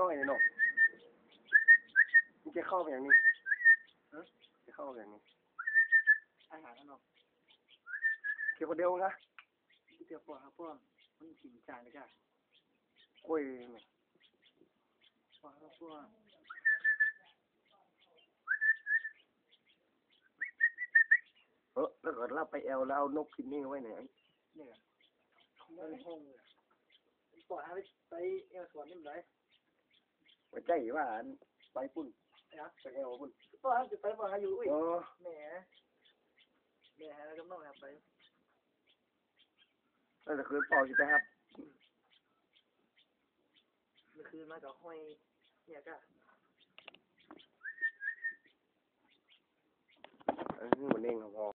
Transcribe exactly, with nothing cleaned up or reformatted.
ห้อยเลยเนาะ มันจะเข้าไปอย่างนี้ ฮะ จะเข้าไปอย่างนี้ อาหารเนาะ เก็บคนเดียวนะ เดี๋ยวปล่อยครับ เพราะว่ามันกินจานเลยจ้ะ กล้วยเนี่ย ปล่อยครับ เพราะว่า เออ แล้วก็ลากไปแอวแล้วเอานกพินนี่ไว้ไหน เนี่ย มันห้องเลย ปล่อยให้ไปแอวสวนนี่มันได้ บ่ใช่ว่าอันไปปุ้น ครับ ไปแอวปุ้น ปล่อยให้ไป ปล่อยให้อยู่ อุ้ย อ๋อ แหม แหม หากับน้องครับไป แล้วแต่คืนปอสิไปครับ เมื่อคืนมากับห้อยเนี่ยก็ เออ มันเองครับพอ